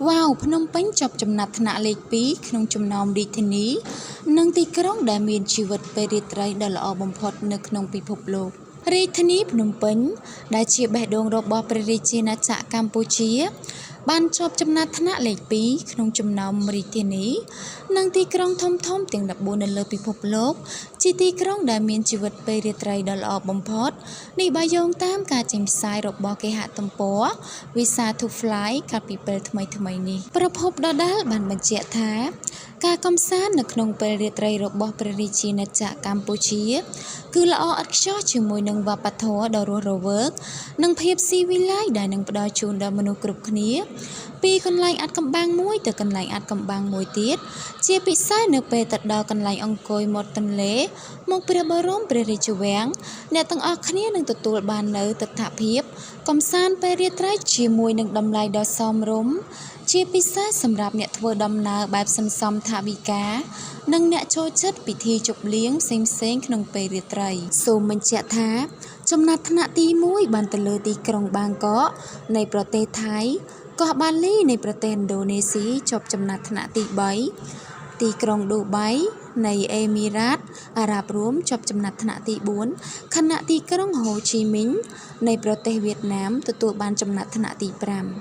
វ៉ាវភ្នំពេញជាប់ចំណាត់ថ្នាក់លេខ2ក្នុងចំណោមរាជធានី និងទីក្រុងដែលមានជីវិតពេលរាត្រីដ៏ល្អបំផុតនៅក្នុងពិភពលោករាជធានីភ្នំពេញ ដែលជាបេះដូងរបស់ព្រះរាជាណាចក្រកម្ពុជា បានជាប់ចំណាត់ថ្នាក់លេខ2ក្នុងចំណោមរាជធានី និងទីក្រុងធំៗទាំង14នៅលើពិភពលោក ជាទីក្រុងដែលមានជីវិតពេលរាត្រីដ៏ល្អបំផុតនេះបើយោងតាមការចេញផ្សាយរបស់គេហទំព័រ Visa to Fly កាលពីពេលថ្មីៗនេះប្រភពដដែលបានបញ្ជាក់ថា ការកម្សាន្តនៅក្នុងពេលរាត្រីរបស់ព្រះរាជាណាចក្រកម្ពុជា គឺល្អឥតខ្ចោះជាមួយនឹងវប្បធម៌ដ៏រស់រវើក និងភាពស៊ីវិល័យដែលនឹងផ្ដល់ជូនដល់មនុស្សគ្រប់គ្នា ពីកន្លែងអាថ៌កំបាំងមួយទៅកន្លែងអាថ៌កំបាំងមួយទៀត ជាពិសេសនៅពេលទៅដល់កន្លែងអង្គុយមាត់ទន្លេមុខព្រះបរមព្រះរាជវាំងអ្នកទាំងអស់គ្នានឹងទទួលបាននូវទិដ្ឋភាពកម្សាន្តពេលរាត្រីជាមួយនឹងតម្លៃដ៏សមរម្យជាពិសេសសម្រាប់អ្នកធ្វើដំណើរបែបសន្សំថវិកា និងអ្នកចូលចិត្តពិធីជប់លៀងផ្សេងៗក្នុងពេលរាត្រី សូមបញ្ជាក់ថាចំណាត់ថ្នាក់ទី1បានទៅលើទីក្រុងបាងកកនៃប្រទេសថៃ កោះបាលីនៃប្រទេសឥណ្ឌូនេស៊ីជាប់ចំណាត់ថ្នាក់ទី3ទីក្រុងឌូបៃនៃអេមីរ៉ាតអារ៉ាប់រួមជាប់ចំណាត់ថ្នាក់ទី4ខណៈទីក្រុងហូជីមីញនៃប្រទេសវៀតណាមទទួលបានចំណាត់ថ្នាក់ទី5។